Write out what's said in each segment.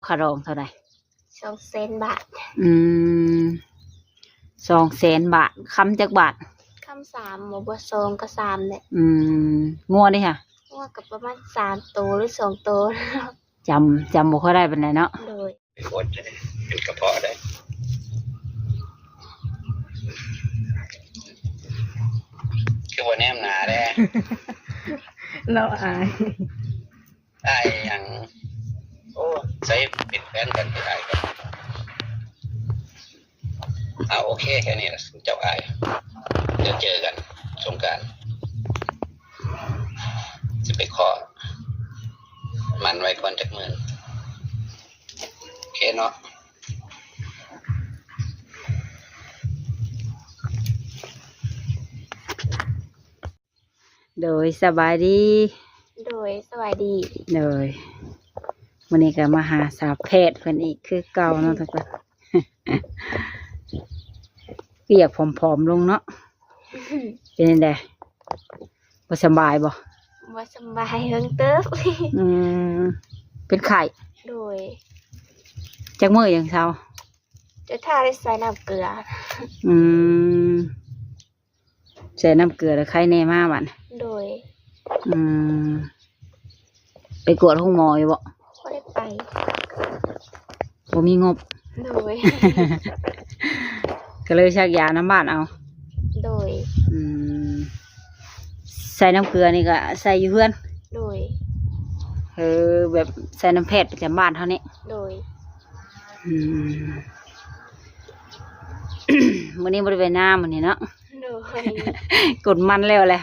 ຄ່າດອງເທົ່າໃດ? ສອງແສນບາດ. ອືມ ສອງແສນບາດ. ຄຳຈັກບາດ? ຄຳສາມ ບໍ່ ບໍ່ ສອງກັບສາມແຫຼະ. ອືມ ງົວເດຫະ? ງົວກໍປະມານສາມໂຕ ຫຼື ສອງໂຕ. ຈຳ ຈຳບໍ່ຄ່ອຍໄດ້ປານໃດເນາະ. ໂດຍ. ເປັນກະເພາະເດ້. ຄືບໍ່ແນມໜ້າແດ່? ລາວອາຍ. ອາຍຫຍັງ? ໂອ້ ໃສ່ເປັນແຟນກັນໄປ ອາຍກໍ ເອົາ ໂອເຄ ແຄ່ນີ້ລະ ເຈົ້າອາຍ. ດຽວເຈີກັນສົງການ ຊິໄປຂໍໝັ້ນໄວ້ກ່ອນຈັກມື້. ໂອເຄເນາະ. ໂດຍ ສະບາຍດີ. ໂດຍ ສະບາຍດີ. ໂດຍ ມື້ນີ້ກໍມາຫາສາວແພດເພິ່ນອີກຄືເກົ່າເນາະທຸກຄົນ. ວຽກຜອມໆລົງເນາະ. ເປັນຈັ່ງໃດ? ບໍ່ສະບາຍບໍ່? ບໍ່ສະບາຍເຮິງເຕີບ. ອືມ ເປັນໄຂ້? ໂດຍ. ຈັກມື້ຈັ່ງເຊົາ? ຈະຖ້າໄດ້ໃສ່ນ້ຳເກືອ. ອືມ ໃສ່ນ້ຳເກືອແລ້ວໄຂ້ແນ່ມາບັດ. ໂດຍ. ອືມ ໄປກວດໂຮງໝໍຢູ່ບໍ່? ບໍ່ໄດ້ໄປ. ບໍ່ມີງົບ. ໂດຍ. ກໍເລີຍສັກຢານຳບ້ານເອົາ. ໂດຍ. ອືມ ໃສ່ນ້ຳເກືອນີ້ກໍໃສ່ຢູ່ເຮືອນ? ໂດຍ. ເອີ ແບບໃສ່ນ້ຳແພດປະຈຳບ້ານເຮົານີ້? ໂດຍ. ອືມ ມື້ນີ້ບໍ່ໄດ້ໄປນາມື້ນີ້ເນາະ? ໂດຍ. ກົນມັນແລ້ວແຫຼະ.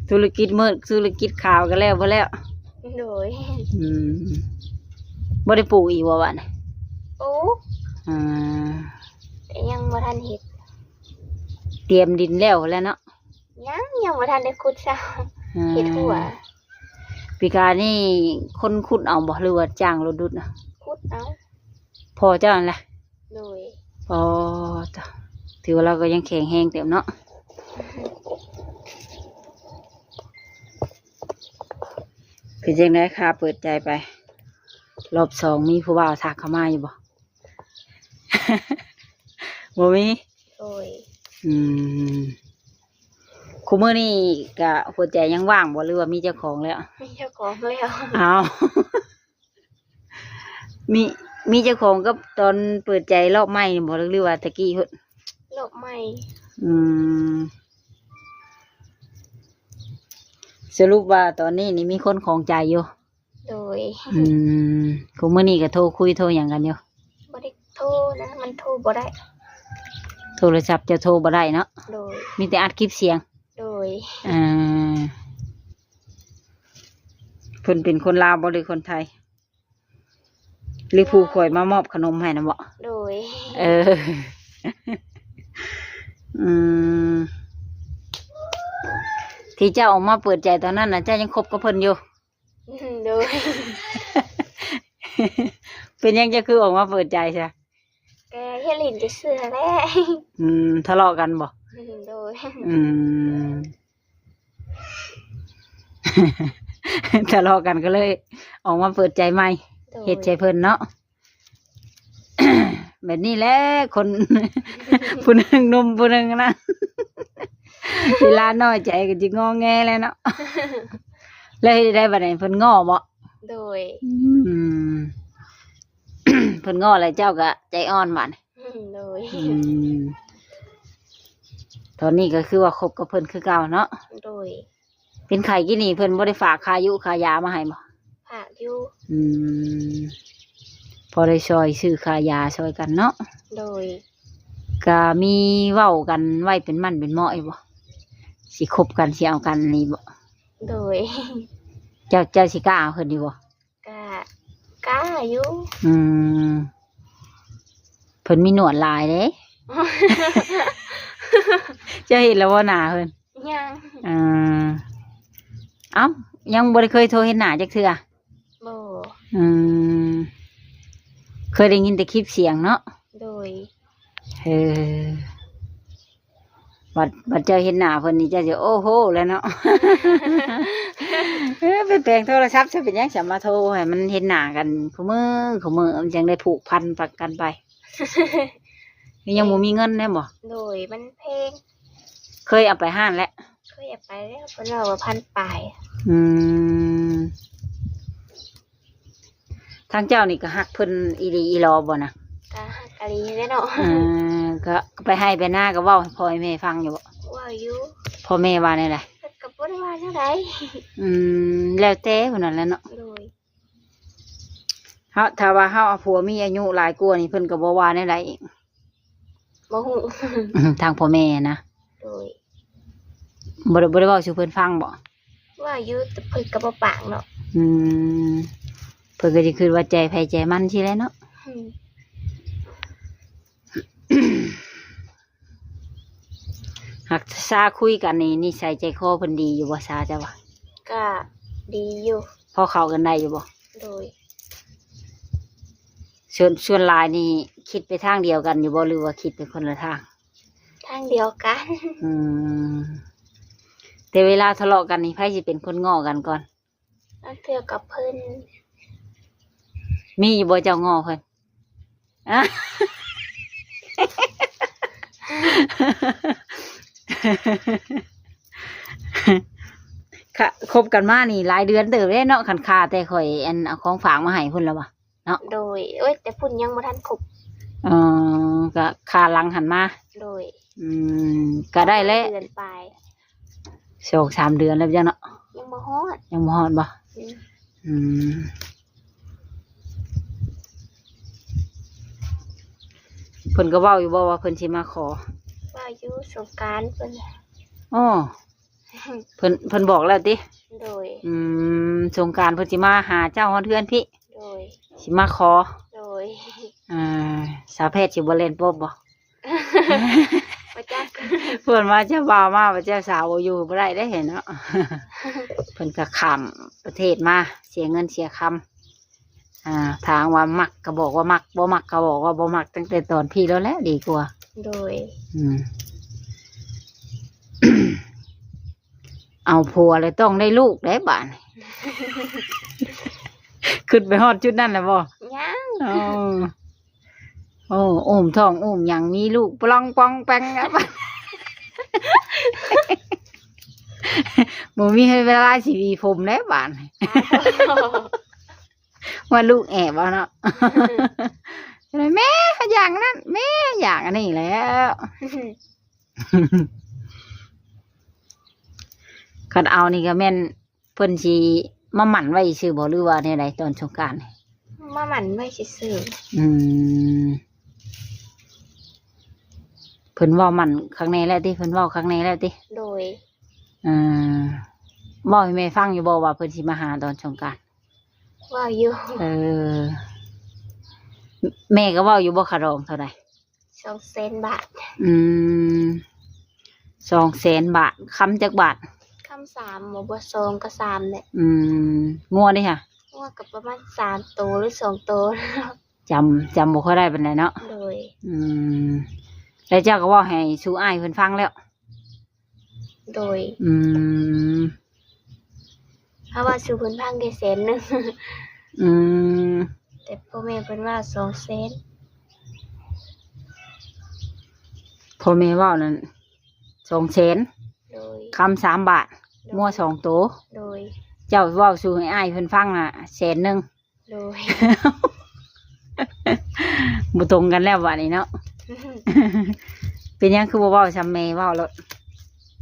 ທຸລະກິດມືດ ທຸລະກິດຂາວກໍແລ້ວບໍ່ແລ້ວ? ໂດຍ. ອືມ ບໍ່ໄດ້ປູກອີກບໍ່ບາດນີ້? ປູກ. ອືມ ແຕ່ຍັງບໍ່ທັນເຮັດ. ຕຽມດິນແລ້ວແລ້ວເນາະ? ຍັງ ຍັງບໍ່ທັນໄດ້ຂຸດຊ້ຳ. ອືມ ເຮັດຫົວ. ປີກາຍນີ້ຄົນຂຸດເອົາບໍ່ ຫຼືວ່າຈ້າງລົດດຸດນະ? ຂຸດເອົາ. ພໍ່ເຈົ້າຫັ້ນລະ? ໂດຍ. ອໍ ຕະ ຖືວ່າລາວກໍຍັງແຂງແຮງເຕີບເນາະ. ເປັນຈັ່ງໃດ ຄ່າເປີດໃຈໄປຮອບສອງ ມີຜູ້ບ່າວທັກເຂົ້າມາຢູ່ບໍ່? ບໍ່ມີ? ໂດຍ. ອືມ ຄູ່ມື້ນີ້ກະຫົວໃຈຍັງວ່າງບໍ່ ຫຼືວ່າມີເຈົ້າຂອງແລ້ວ? ມີເຈົ້າຂອງແລ້ວ. ອ້າວ ມີ ມີເຈົ້າຂອງກັບຕອນເປີດໃຈລອບໃໝ່ນີ້ບໍ່ ຫຼືວ່າແຕ່ກີ້ພຸ້ນ? ລອບໃໝ່. ອືມ ສະຫຼຸບວ່າຕອນນີ້ນີ້ມີຄົນຂອງໃຈຢູ່? ໂດຍ. ອືມ ຄູ່ມື້ນີ້ກໍໂທຄຸຍໂທຫຍັງກັນຢູ່? ບໍ່ໄດ້ໂທນະ ມັນໂທບໍ່ໄດ້. ໂທລະສັບເຈົ້າໂທບໍ່ໄດ້ເນາະ? ໂດຍ. ມີແຕ່ອັດຄລິບສຽງ? ໂດຍ. ອ່າ ເພິ່ນເປັນຄົນລາວບໍ່ ຫຼືຄົນໄທ? ຫຼືຜູ້ຂ້ອຍມາມອບຂະໜົມໃຫ້ນະບໍ? ໂດຍ. ເອີ ອືມ ທີ່ເຈົ້າອອກມາເປີດໃຈຕອນນັ້ນນະ ເຈົ້າຍັງຄົບກັບເພິ່ນຢູ່? ໂດຍ. ເປັນຫຍັງເຈົ້າຄືອອກມາເປີດໃຈຊະ? ກໍເຮັດຫຼິ້ນຊື່ໆແຫຼະ. ອືມ ທະເລາະກັນບໍ? ໂດຍ. ອືມ ທະເລາະກັນກໍເລີຍອອກມາເປີດໃຈໃໝ່. ໂດຍ. ເຮັດໃສ່ເພິ່ນເນາະ. ແບບນີ້ແຫຼະ ຄົນ ຜູ້ໜຶ່ງໜຸ່ມ ຜູ້ໜຶ່ງນັ້ນ ເວລານ້ອຍໃຈກໍຊິງໍແງແຫຼະເນາະ. ແລ້ວເຮັດໃດບັດນີ້ ເພິ່ນງໍບໍ? ໂດຍ. ອືມ ເພິ່ນງໍແລ້ວເຈົ້າກໍໃຈອ່ອນບັດນີ້. ໂດຍ. ອືມ ຕອນນີ້ກໍຄືວ່າຄົບກັບເພິ່ນຄືເກົ່າເນາະ? ໂດຍ. ເປັນໄຂ້ກີ້ນີ້ເພິ່ນບໍ່ໄດ້ຝາກຄ່າຢູຄ່າຢາມາໃຫ້ບໍ່? ຝາກຢູ່. ອືມ ພໍໄດ້ຊ່ອຍຊື້ຄ່າຢາຊ່ອຍກັນເນາະ? ໂດຍ. ກະມີເວົ້າກັນໄວ້ເປັນໝັ້ນເປັນເໝາະຢູ່ບໍ່? ຊິຄົບກັນ ຊິເອົາກັນນີ້ບໍ່? ໂດຍ. ເຈົ້າ ເຈົ້າຊິກ້າເອົາເພິ່ນຢູ່ບໍ່? ກະກ້າຢູ່. ອືມ ເພິ່ນມີໜວດຫຼາຍເດ້. ເຈົ້າເຫັນແລ້ວບໍ່ໜ້າເພິ່ນ? ຍັງ. ອ່າ ເອົ້າ ຍັງບໍ່ໄດ້ເຄີຍໂທເຫັນໜ້າຈັກເທື່ອ? ບໍ່. ອືມ ເຄີຍໄດ້ຍິນແຕ່ຄລິບສຽງເນາະ? ໂດຍ. ເອີ ບັດ ບັດເຈົ້າເຫັນໜ້າເພິ່ນນີ້ ເຈົ້າຊິໂອ້ໂຫແລ້ວເນາະ. ເອີ ໄປແປງໂທລະສັບຊະ ເປັນຫຍັງຊະ ມາໂທໃຫ້ມັນເຫັນໜ້າກັນຄູ່ມື້ ຄູ່ມື້ ມັນຈັ່ງໄດ້ຜູກພັນປະກັນໄປ. ຍັງບໍ່ມີເງິນແນ່ບໍ່? ໂດຍ ມັນແພງ. ເຄີຍເອົາໄປຮ້ານແລ້ວ? ເຄີຍເອົາໄປແລ້ວ ເພິ່ນເວົ້າວ່າພັນປາຍ. ອືມ ທາງເຈົ້ານີ້ກໍຮັກເພິ່ນອີ່ຫຼີອີ່ຫຼໍບໍ່ນະ? ກໍຮັກອີ່ຫຼີແຫຼະເນາະ. ເອີ ກໍ ກໍໄປໄຮ່ໄປນາກໍເວົ້າໃຫ້ພໍ່ໃຫ້ແມ່ຟັງຢູ່ບໍ່? ເວົ້າຢູ່. ພໍ່ແມ່ວ່າແນວໃດ? ເພິ່ນກໍບໍ່ໄດ້ວ່າແນວໃດ. ອືມ ແລ້ວແຕ່ຜູ້ນັ້ນແຫຼະເນາະ. ໂດຍ. ເຮົາ ຖ້າວ່າເຮົາເອົາຜົວມີອາຍຸຫຼາຍກວ່ານີ້ ເພິ່ນກໍບໍ່ວ່າແນວໃດອີກ? ບໍ່ຮູ້. ທາງພໍ່ແມ່ນະ? ໂດຍ. ບໍ່ໄດ້ ບໍ່ໄດ້ເວົ້າສູ່ເພິ່ນຟັງບໍ? ເວົ້າຢູ່ ແຕ່ເພິ່ນກໍບໍ່ປາກເນາະ. ອືມ ເພິ່ນກໍຊິຄິດວ່າໃຈໃຜໃຈມັນຊີ້ແຫຼະເນາະ. ອືມ. ຫາກຊາຄຸຍກັນນີ້ ນິໄສໃຈຄໍເພິ່ນດີຢູ່ບໍ່ຊາ ເຈົ້າວ່າ? ກໍດີຢູ່. ພໍເຂົ້າກັນໄດ້ຢູ່ບໍ່? ໂດຍ. ສ່ວນ ສ່ວນຫຼາຍນີ້ຄິດໄປທາງດຽວກັນຢູ່ບໍ່ ຫຼືວ່າຄິດໄປຄົນລະທາງ? ທາງດຽວກັນ. ອືມ ແຕ່ເວລາທະເລາະກັນນີ້ ໃຜຊິເປັນຄົນງໍ້ກັນກ່ອນ? ລາງເທື່ອກໍເພິ່ນ. ມີຢູ່ບໍ່ເຈົ້າງໍ້ເພິ່ນ? ຄະ ຄົບກັນມານີ້ຫຼາຍເດືອນເຕີບແລ້ວເນາະ ຄັນຄ່າແຕ່ຂ້ອຍ ອັນ ເອົາຂອງຝາກມາໃຫ້ພຸ້ນລະວະເນາະ. ໂດຍ. ໂອ້ຍ ແຕ່ພຸ້ນຍັງບໍ່ທັນຄົບ. ອໍ ກະຄ່າຫຼັງຫັ້ນມາ. ໂດຍ. ອືມ ກະໄດ້ແລ້ວ ເດືອນປາຍ ສອງສາມເດືອນແລ້ວຈັ່ງເນາະ. ຍັງບໍ່ຮອດ. ຍັງບໍ່ຮອດບໍ່? ອືມ ອືມ ເພິ່ນກໍເວົ້າຢູ່ບໍ່ວ່າເພິ່ນຊິມາຂໍ? ເວົ້າຢູ່ ສົງການເພິ່ນ. ອໍ ເພິ່ນ ເພິ່ນບອກແລ້ວຕິ? ໂດຍ. ອືມ ສົງການເພິ່ນຊິມາຫາເຈົ້າຮອດເຮືອນພີ້? ໂດຍ. ຊິມາຂໍ? ໂດຍ. ອ່າ ສາວແພດຊິບໍ່ແລ່ນປົບບໍ່? ບໍ່ຈັກ. ເພິ່ນວ່າເຈົ້າບ່າວມາ ວ່າເຈົ້າສາວບໍ່ຢູ່ບໍ່ໄດ້ເດ້ເນາະ. ເພິ່ນກໍຂ້າມປະເທດມາ ເສຍເງິນເສຍຄຳ. ອ່າ ຖ້າຫາກວ່າມັກກໍບອກວ່າມັກ ບໍ່ມັກກໍບອກວ່າບໍ່ມັກ ຕັ້ງແຕ່ຕອນພີ້ແລ້ວແຫຼະ ດີກວ່າ. ໂດຍ. ອືມ ເອົາຜົວແລ້ວຕ້ອງໄດ້ລູກເດ້ບາດນີ້. ຄິດໄປຮອດຈຸດນັ້ນແລ້ວບໍ່? ຍັງ. ໂອ້ ໂອ້ ອຸ້ມທ້ອງອຸ້ມຫຍັງ ມີລູກປະລອງປອງແປງແລ້ວ. ບໍ່ມີເວລາຊິຫວີຜົມແລ້ວບາດນີ້. ວ່າລູກແອບເອົາເນາະ. ແມ່ຢາກນັ້ນ ແມ່ຢາກອັນນີ້ແລ້ວ. ຄັນເອົານີ້ກໍແມ່ນເພິ່ນຊິມາໝັ້ນໄວ້ຊື່ບໍ່ ຫຼືວ່າແນວໃດຕອນສົງການ? ມາໝັ້ນໄວ້ຊື່ໆ. ອືມ ເພິ່ນເວົ້າໝັ້ນຄັກແນ່ແລ້ວຕິ? ເພິ່ນເວົ້າຄັກແນ່ແລ້ວຕິ? ໂດຍ. ເອີ ເວົ້າໃຫ້ແມ່ຟັງຢູ່ບໍ່ວ່າເພິ່ນຊິມາຫາຕອນສົງການ? ເວົ້າຢູ່. ເອີ ແມ່ກໍເວົ້າຢູ່ບໍ່ ຄ່າດອງເທົ່າໃດ? ສອງແສນບາດ. ອືມ ສອງແສນບາດ. ຄຳຈັກບາດ? ຄຳສາມ ບໍ່ ສອງກັບສາມແຫຼະ. ອືມ ງົວເດຫະ? ງົວກໍປະມານສາມໂຕ ຫຼື ສອງໂຕ. ຈຳ ຈຳບໍ່ຄ່ອຍໄດ້ປານໃດເນາະ. ໂດຍ. ອືມ ແລ້ວເຈົ້າກໍເວົ້າໃຫ້ສູ່ອ້າຍເພິ່ນຟັງແລ້ວ? ໂດຍ. ອືມ ເຮົາວ່າສູ່ເພິ່ນຟັງແຄ່ແສນໜຶ່ງ. ອືມ ແຕ່ພໍ່ແມ່ເພິ່ນວ່າສອງແສນ. ພໍ່ແມ່ເວົ້ານັ້ນສອງແສນ. ໂດຍ. ຄຳສາມບາດ. ໂດຍ. ງົວສອງໂຕ. ໂດຍ. ເຈົ້າເວົ້າສູ່ໃຫ້ອ້າຍເພິ່ນຟັງນະແສນໜຶ່ງ. ໂດຍ. ບໍ່ຕົງກັນແລ້ວບາດນີ້ເນາະ. ເປັນຫຍັງຄືບໍ່ເວົ້າສ່ຳແມ່ເວົ້າໂລດ?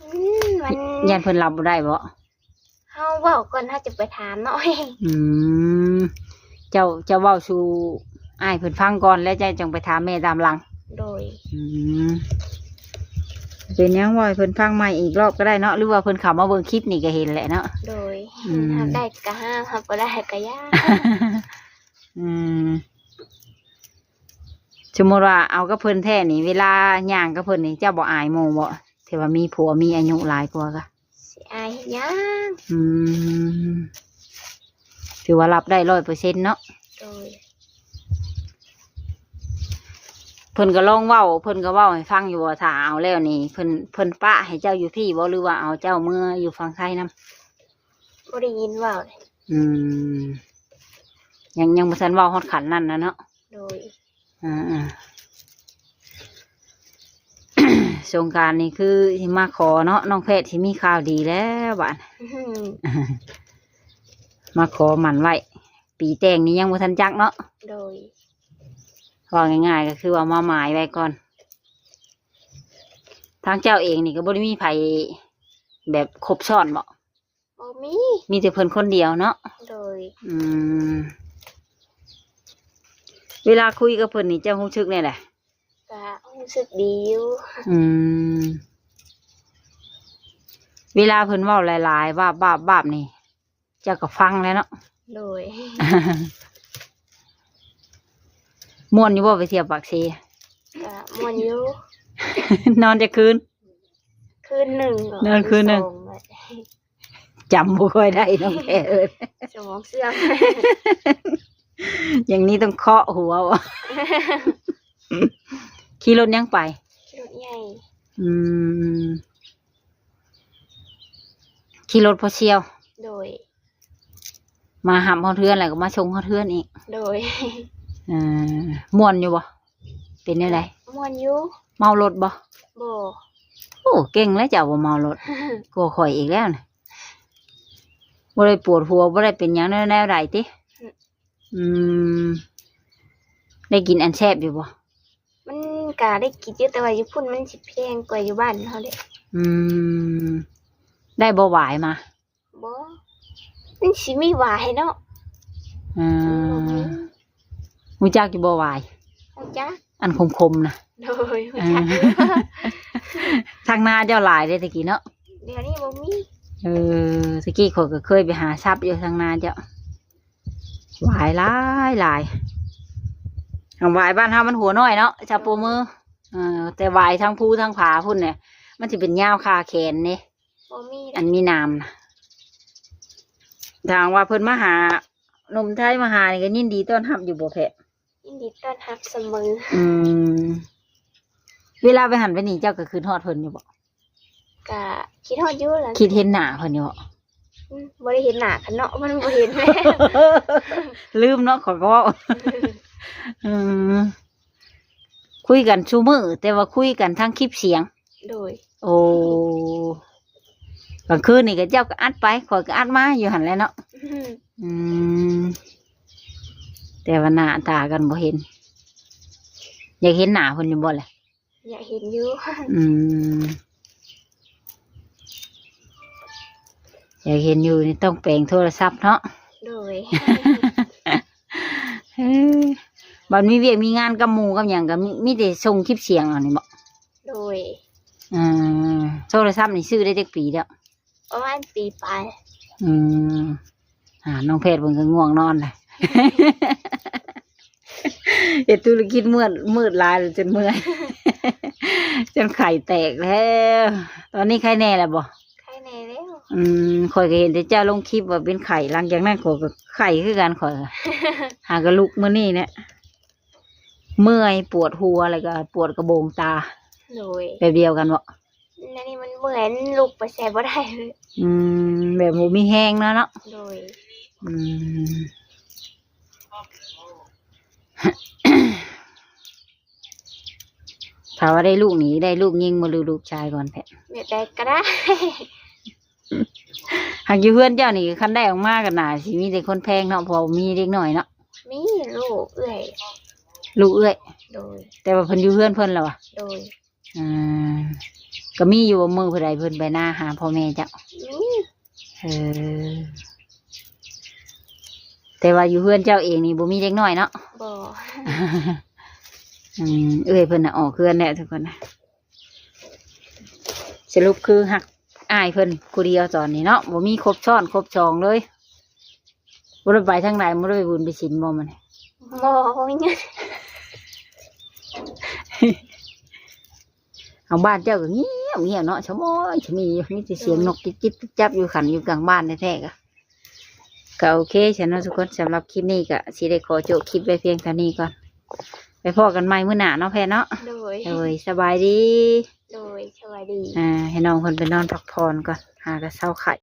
ອືມ ມັນ ຢ້ານເພິ່ນຮັບບໍ່ໄດ້ບໍ? ເຮົາເວົ້າກ່ອນ ເຮົາຈະໄປຖາມເນາະ. ອືມ ເຈົ້າ ເຈົ້າເວົ້າສູ່ອ້າຍເພິ່ນຟັງກ່ອນ ແລ້ວເຈົ້າຈັ່ງໄປຖາມແມ່ຕາມຫຼັງ. ໂດຍ. ອືມ ເປັນຫຍັງ ເວົ້າໃຫ້ເພິ່ນຟັງໃໝ່ອີກລອບກໍໄດ້ເນາະ ຫຼືວ່າເພິ່ນເຂົ້າມາເບິ່ງຄລິບນີ້ກໍເຫັນແຫຼະເນາະ. ໂດຍ. ອືມ ຮັບໄດ້ກໍຮັບ ຮັບບໍ່ໄດ້ກໍຢ່າ. ອືມ ສົມມຸດວ່າເອົາກັບເພິ່ນແທ້ນີ້ ເວລາຍ່າງກັບເພິ່ນນີ້ ເຈົ້າບໍ່ອາຍໝູ່ບໍ່ ທີ່ວ່າມີຜົວມີອາຍຸຫຼາຍກວ່າກະ? ຊິອາຍເຮັດຫຍັງ? ອືມ ຖືວ່າຮັບໄດ້ຮ້ອຍເປີເຊັນເນາະ. ໂດຍ. พิ่ນກໍລອງເວົ້າ ເພິ່ນກໍເວົ້າໃຫ້ຟັງຢູ່ບໍ່ ຖ້າເອົາແລ້ວນີ້ ເພິ່ນ ເພິ່ນປະໃຫ້ເຈົ້າຢູ່ພີ້ບໍ່ ຫຼືວ່າເອົາເຈົ້າເມືອຢູ່ຝັ່ງໄທນຳ? ບໍ່ໄດ້ຍິນເວົ້າເດ້. ອືມ ຍັງ ຍັງບໍ່ທັນເວົ້າຮອດຂັ້ນນັ້ນນະເນາະ. ໂດຍ. ອ່າໆ ສົງການນີ້ຄືຊິມາຂໍເນາະ ນ້ອງແພດຊິມີຂ່າວດີແລ້ວບາດ ອືມ ມາຂໍໝັ້ນໄວ້ ປີແຕ່ງນີ້ຍັງບໍ່ທັນຈັກເນາະ. ໂດຍ. ເວົ້າງ່າຍໆ ກໍຄືວ່າມາໝາຍໄວ້ກ່ອນ. ທາງເຈົ້າເອງນີ້ກໍບໍ່ໄດ້ມີໃຜແບບຄົບຊ້ອນບໍ? ບໍ່ມີ ມີແຕ່ເພິ່ນຄົນດຽວເນາະ. ໂດຍ. ອືມ ເວລາຄຸຍກັບເພິ່ນນີ້ເຈົ້າຮູ້ສຶກແນວໃດ? ກະຮູ້ສຶກດີຢູ່. ອືມ ເວລາເພິ່ນເວົ້າຫຼາຍໆ ວາບໆໆ ນີ້ ເຈົ້າກໍຟັງແລ້ວເນາະ. ໂດຍ. ມ່ວນຢູ່ບໍ່ໄປທ່ຽວປາກເຊ? ກະມ່ວນຢູ່. ນອນຈັກຄືນ? ຄືນໜຶ່ງ ນອນຄືນໜຶ່ງ ສອງ ແຫຼະ. ຈຳບໍ່ຄ່ອຍໄດ້ນ້ອງແພດເອີຍ ສະໝອງເສື່ອມ. ຢ່າງນີ້ຕ້ອງເຄາະຫົວບໍ? ຂີ່ລົດຫຍັງໄປ? ຂີ່ລົດໃຫຍ່. ອືມ ຂີ່ລົດພໍ່ສ່ຽວ. ໂດຍ. ມາຮັບຮອດເຮືອນ ແລ້ວກໍມາສົ່ງຮອດເຮືອນອີກ. ໂດຍ. ເອີ ມ່ວນຢູ່ບໍ່? ເປັນແນວໃດ? ມ່ວນຢູ່. ເມົາລົດບໍ່? ບໍ່. ໂອ້ ເກັ່ງແລ້ວເຈົ້າບໍ່ເມົາລົດ ກວ່າຂ້ອຍອີກແລ້ວນະ. ບໍ່ໄດ້ປວດຫົວ ບໍ່ໄດ້ເປັນຫຍັງແນວ ແນວໃດຕິ? ອືມ ອືມ ໄດ້ກິນອັນແຊບຢູ່ບໍ່? ມັນກະໄດ້ກິນຢູ່ ແຕ່ວ່າຢູ່ພຸ້ນມັນຊິແພງກວ່າຢູ່ບ້ານເຮົາເດ້. ອືມ ໄດ້ບໍ່ຫວາຍມາ? ບໍ່ ມັນຊິມີຫວາຍເນາະ. ອືມ ບໍ່ມີ. ຮູ້ຈັກຢູ່ບໍ່ຫວາຍ? ຮູ້ຈັກ. ອັນຂົມໆນະ? ໂດຍ ຮູ້ຈັກຢູ່. ທາງນາເຈົ້າຫຼາຍເດ້ແຕ່ກີ້ເນາະ. ດຽວນີ້ບໍ່ມີ. ເອີ ແຕ່ກີ້ຂ້ອຍກໍເຄີຍໄປຫາສັບຢູ່ທາງນາເຈົ້າ. ຫວາຍຫຼາຍໆ. ຫວາຍບ້ານເຮົາມັນຫົວນ້ອຍເນາະ ຊາໂປມື. ເອີ ແຕ່ຫວາຍທາງພູທາງຜາພຸ້ນແຫຼະ ມັນຊິເປັນຍາວຄາແຂນເດ້. ບໍ່ມີ. ອັນມີໜາມນະ. ຖ້າຫາກວ່າເພິ່ນມາຫາ ໜຸ່ມໄທມາຫານີ້ ກໍຍິນດີຕ້ອນຮັບຢູ່ບໍ່ແພດ? ຍິນດີຕ້ອນຮັບສະເໝີ. ອືມ ເວລາໄປຫັ້ນໄປນີ້ ເຈົ້າກໍຄິດຮອດເພິ່ນຢູ່ບໍ່? ກະຄິດຮອດຢູ່ລະ. ຄິດເຫັນໜ້າເພິ່ນຢູ່ບໍ່? ອືມ ບໍ່ໄດ້ເຫັນໜ້າກັນເນາະ ມັນບໍ່ເຫັນແລ້ວ. ລືມເນາະ ຂ້ອຍກໍເວົ້າ. ອືມ ຄຸຍກັນຊຸມື້ ແຕ່ວ່າຄຸຍກັນທາງຄລິບສຽງ. ໂດຍ. ໂອ້ ກາງຄືນນີ້ກໍເຈົ້າກໍອັດໄປ ຂ້ອຍກໍອັດມາຢູ່ຫັ້ນແຫຼະເນາະ. ອືມ ອືມ ແຕ່ວ່າໜ້າຕາກັນບໍ່ເຫັນ. ຢາກເຫັນໜ້າເພິ່ນຢູ່ບໍ່ລະ? ຢາກເຫັນຢູ່. ອືມ ຢາກເຫັນຢູ່ນີ້ຕ້ອງແປງໂທລະສັບເນາະ. ໂດຍ. ເອີ ບັດມີວຽກມີງານກັບໝູ່ກັບຫຍັງກໍມີ ມີແຕ່ສົ່ງຄລິບສຽງເອົານີ້ບໍ? ໂດຍ. ອືມ ໂທລະສັບນີ້ຊື້ໄດ້ຈັກປີແລ້ວ? ປະມານປີປາຍ. ອືມ ອ່າ ນ້ອງແພດເພິ່ນກໍງ່ວງນອນແຫຼະ ເຮັດທຸລະກິດມືດ ມືດຫຼາຍແລ້ວຈົນເມື່ອຍ ຈົນໄຂ້ແຕກແລ້ວ. ຕອນນີ້ໄຂ້ແນ່ແລ້ວບໍ່? ໄຂ້ແນ່ແລ້ວ. ອືມ ຂ້ອຍກໍເຫັນແຕ່ເຈົ້າລົງຄລິບວ່າເປັນໄຂ້ ຫຼັງຈາກນັ້ນຂ້ອຍກໍໄຂ້ຄືກັນ ຂ້ອຍຫາກໍລຸກມື້ນີ້ແຫຼະ ເມື່ອຍ ປວດຫົວ ແລ້ວກໍປວດກະໂບງຕາ. ໂດຍ. ແບບດຽວກັນບໍ່? ອັນນີ້ມັນເມື່ອຍ ມັນລຸກໄປໃສບໍ່ໄດ້ເລີຍ. ອືມ ແບບບໍ່ມີແຮງແລ້ວເນາະ. ໂດຍ. ອືມ ຖ້າວ່າໄດ້ລູກນີ້ ໄດ້ລູກຍິງບໍ່ ຫຼືລູກຊາຍກ່ອນແພດ? ແບບໃດກໍໄດ້. ຫາກຢູ່ເຮືອນເຈົ້ານີ້ ຄັນໄດ້ອອກມາກໍໜ້າຊິມີແຕ່ຄົນແພງເນາະ ເພາະວ່າມີເດັກນ້ອຍເນາະ. ມີລູກເອື້ອຍ. ລູກເອື້ອຍ. ໂດຍ. ແຕ່ວ່າເພິ່ນຢູ່ເຮືອນເພິ່ນແລ້ວຫວາ? ໂດຍ. ອ່າ ກໍມີຢູ່ບໍ່ ມື້ຜູ້ໃດເພິ່ນໄປນາຫາພໍ່ແມ່ເຈົ້າ? ມີ. ເອີ ແຕ່ວ່າຢູ່ເຮືອນເຈົ້າເອງນີ້ບໍ່ມີເດັກນ້ອຍເນາະ? ບໍ່. ອືມ ເອື້ອຍເພິ່ນນະອອກເຮືອນແລ້ວທຸກຄົນນະ. ສະຫຼຸບຄືຮັກອ້າຍເພິ່ນຜູ້ດຽວຕອນນີ້ເນາະ ບໍ່ມີຄົບຊ້ອນຄົບສອງເລີຍ. ບໍ່ໄດ້ໄປທາງໃດ ບໍ່ໄດ້ໄປບຸນໄປສິນບໍ່ມື້ນີ້? ບໍ່ ບໍ່ມີເງິນ. ເອົາ ບ້ານເຈົ້າກໍງຽບໆເນາະ ຊະມ້ອຍຊະມີຢູ່ ມີແຕ່ສຽງ ໂອ້ຍ ນົກຈິບໆຈັບຢູ່ ຄັນຢູ່ກາງບ້ານແທ້ໆ ກໍ ກໍໂອເຄຊັ້ນເນາະທຸກຄົນ. ສຳລັບຄລິບນີ້ກໍຊິໄດ້ຂໍໂຈະຄລິບໄວ້ພຽງເທົ່ານີ້ກ່ອນ. ໄປ ໄປພໍ້ກັນໃໝ່ມື້ໜ້າເນາະແພດເນາະ. ໂດຍ ໂດຍ ສະບາຍດີ. ໂດຍ ສະບາຍດີ. ອ່າ ໃຫ້ນ້ອງເພິ່ນໄປນອນພັກຜ່ອນກ່ອນ ຫາກະເຊົາໄຂ້.